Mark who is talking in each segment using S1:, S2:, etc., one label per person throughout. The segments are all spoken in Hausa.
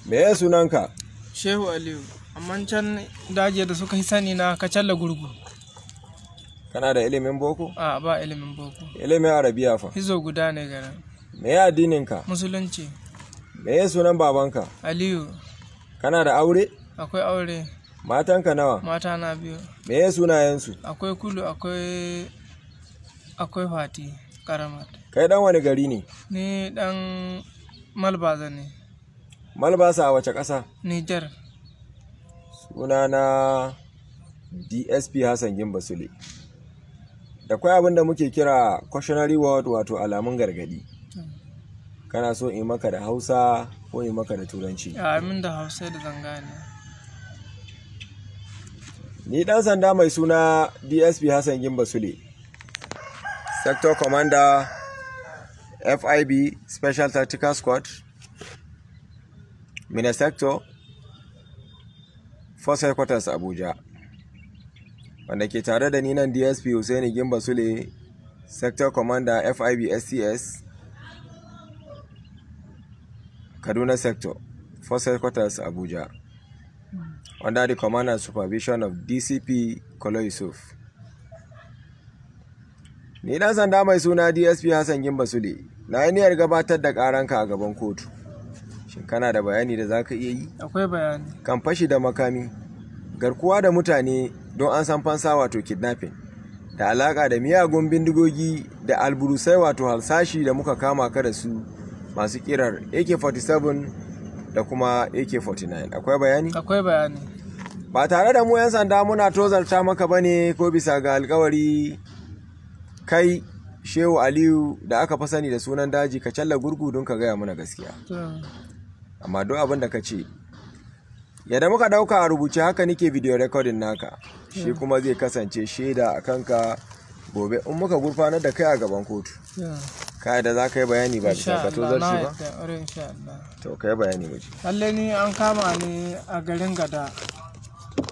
S1: Me ya sunanka?
S2: Shehu Aliyu, amma can daji da suka yi sani na Kacalla Gurgu.
S1: Kana da ilimin boko?
S2: A ba ilimin boko.
S1: Ilimin Arabiya fa?
S2: Hizo guda ne garin.
S1: Me ya addininka?
S2: Musulunci.
S1: Me ya sunan babanka?
S2: Aliyu.
S1: Kana da aure?
S2: Akwai aure.
S1: Matanka nawa?
S2: Mata na biyu.
S1: Me ya sunayensu?
S2: Akwai Kulu, akwai Fati Karamat.
S1: Kai dan wani gari ne?
S2: Ni dan Malbaza ne.
S1: Malbasa a wace ƙasa?
S2: Nijar.
S1: Sunana DSP Hassan Gimba Sule. Da kwai abin da muke kira cautionary word, wato alamun gargadi. Kana so in maka da Hausa ko in maka da Turanci?
S2: Amin da Hausa da zangane.
S1: Ni dan sanda mai suna DSP Hassan Gimba Sule, Sector Commander FIB Special Tactical Squad, Mina Sector, Force Headquarters Abuja. Wanda ke tare da ni nan DSP Hussaini Gimba Sule, Sector Commander FIB STS, Kaduna Sector, Force Headquarters Abuja. Under the command and supervision of DCP Kolo Yusuf. Ni dan sanda mai suna DSP Hassan Gimba Sule, na yi niyyar gabatar da karanka a gaban kotu. Shin kana da bayani da zaka iya yi?
S2: Akwai bayani.
S1: Kan fashi da makami, garkuwa da mutane don an san fansa wato kidnapping, da alaka da miyagun bindigogi da alburusai wato halsashi da muka kama ka da su masu kirar AK-47 da kuma AK-49. Akwai bayani?
S2: Akwai bayani.
S1: Ba tare da mu 'yan sanda muna tozarta maka bane ko bisa ga alkawari, kai Shehu Aliyu da aka fi sani da sunan daji Kacalla Gurgu, don ka gaya muna gaskiya. Amma duk abin da ka ce, yadda muka dauka a rubuce haka nike video recording naka, shi kuma zai kasance shaida a kanka gobe in muka gurfanar da kai a gaban kotu. Ka da za ka yi bayani ba bisa ka tozarci ba? To ka yi bayani mu ji.
S2: Lalle ni an kama ni a garin Gada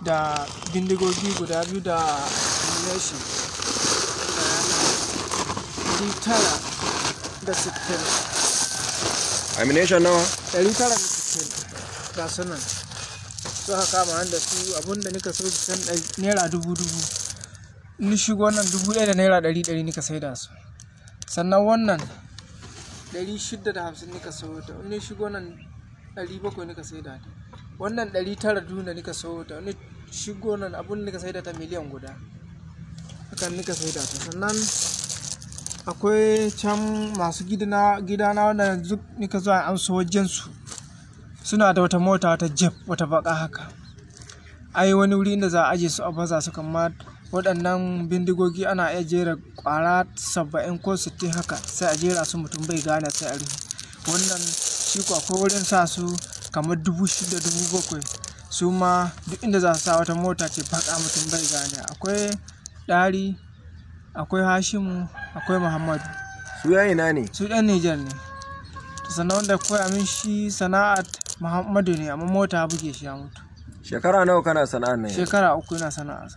S2: da bindigogi guda biyu da ammunition 960.
S1: Ammunition nawa?
S2: 960 ga sunan. Suka kama da su abinda nika so su san naira 2,000. Ni shigo wannan 1,000 da naira 100 nika saida su. Sannan wannan 650 nika sayo ta, ni shigo nan 700 nika saida ta. Wannan 900 duna nika sayo ta, ni shigo nan abun nika saida ta miliyan 1. Hakan nika saida ta. Sannan akwai can masu gidana wanda yanzu nika zuwa an so wajen su. Suna da wata mota wata jeep wata baka haka. Ai wani wuri inda za a aje su a baza su, kamar waɗannan bindigogi ana iya jera ƙwara 70 ko 60 haka, sai a jera su mutum bai gane sai a rufe. Wannan shi ko akwai wurin sa su kamar 6,000 7,000, su ma duk inda za su sa wata mota ce baka mutum bai gane. Akwai Ɗari, akwai Hashimu, akwai Muhammadu.
S1: Su yayi na ne?
S2: Su ɗan Nijar ne. Sannan wanda koya min shi sana'at Muhammadu ne, amma mota buge shi ya mutu.
S1: Shekara nawa kana sana'ar nan?
S2: Shekara 3 ina sana'a.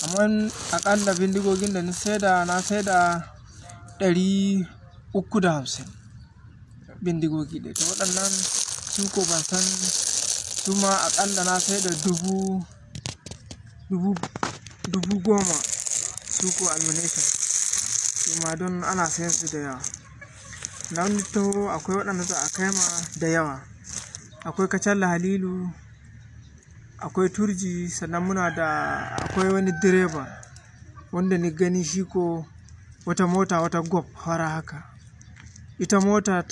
S2: Amma akalla bindigogin da na saida, na saida 350 bindigogi ɗaya. To waɗannan su ko ban san su ma akalla na saida 10,000 su ko ammunition. Su ma don ana sayan su da yawa. Na wani taho akwai waɗanda za a kai ma da yawa. Akwai Kacalla Halilu, akwai Turji, sannan muna da akwai wani direba wanda ni gani shi ko wata mota wata gob fara haka. Ita mota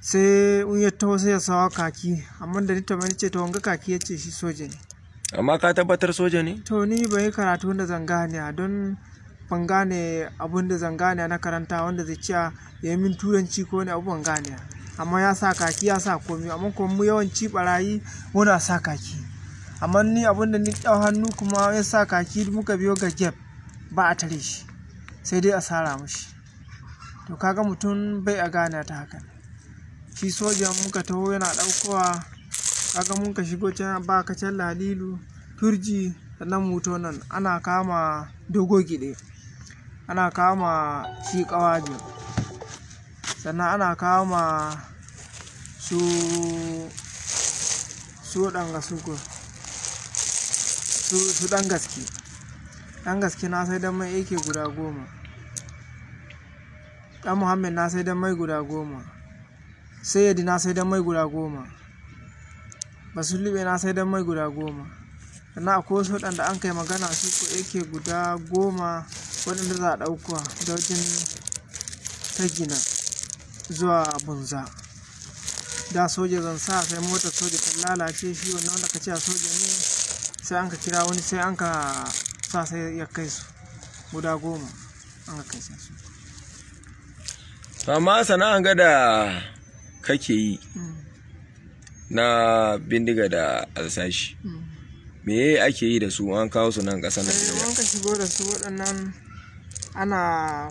S2: sai in ya taho sai ya sawa kaki, amma da ni tambaye ce to wanga kaki ya ce shi soja ne.
S1: Amma ka tabbatar soja ne?
S2: To ni ban yi karatu wanda zan gane, don ban gane abun da zan gane na karanta wanda zai ce ya yi min turanci ko wani abu ban gane. Amma ya sa kaki ya sa komi, amma kuma mu yawanci barayi muna sa kaki. Amma ni abun da ni ɗau hannu kuma ya sa kaki muka biyo ga gep ba a tare shi, sai dai a sara mashi. To kaga mutum bai a gane ta haka. Shi sojan muka taho yana ɗaukowa, kaga mun ka shigo can ba Kacalla Halilu, Turji, sannan mu to nan ana kama dogo gide, ana kama shi ƙawaje, sannan ana kama su Su su waɗanga su ko su ɗan gaske. Ɗan gaske na sai dan mai AK guda 10. Ɗan Muhammad na sai dan mai guda 10. Sayyidi na sai dan mai guda 10. Basulube na sai dan mai guda 10. Sannan akwai wasu waɗanda an kai magana su ko AK guda 10 waɗanda za a ɗauka da wajen Tagina zuwa Bunza. Da soja zan sa sai motar soja ta lalace, shi wannan wanda ka ce a soja ne sai an ka kira wani sai an ka sa sai ya kai su guda 10 an ka kai su.
S1: Amma sana'an ga da kake yi na bindiga da alsashi, me ake yi da su an kawo su nan ƙasar Najeriya?
S2: An ka shigo da su waɗannan ana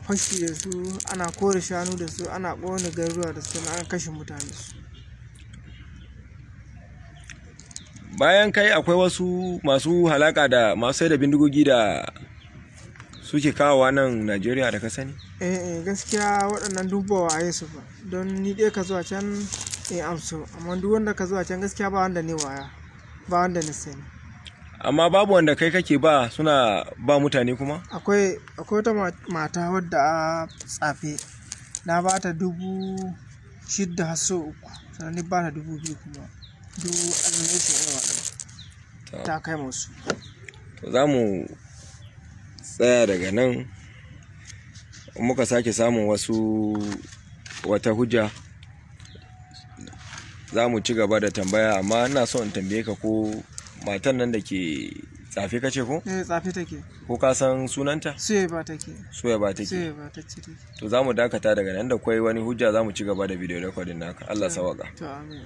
S2: fashi da su, ana kore shanu da su, ana ƙone garuruwa da su, ana kashe mutane da su.
S1: Bayan kai akwai wasu masu halaka da masu sai da bindigogi da suke kawowa nan Najeriya da ka sani?
S2: Eh gaskiya waɗannan duk ba waye su ba, don ni dai ka zuwa can in amso, amma duk wanda ka zuwa can gaskiya ba wanda ne waya, ba wanda ne sani.
S1: Amma babu wanda kai kake ba suna ba mutane kuma?
S2: Akwai wata mata wadda a tsafe na ba ta 6,000 har sau 3, sannan ni ba ta 2,000 kuma. Duk azumi su yi waɗanda ta kai musu.
S1: To za mu tsaya daga nan, muka sake samun wata hujja za mu ci gaba da tambaya, amma ina so in tambaye ka ko matan nan da ke tsafe kace ko?
S2: Eh, tsafe take.
S1: Ko ka san sunanta?
S2: Suwaiba take.
S1: Suwaiba take.
S2: Suwaiba ta ce take.
S1: To za mu dakata daga nan, da kwai wani hujja za mu ci gaba da video recording naka. Allah sawaka.
S2: To amin.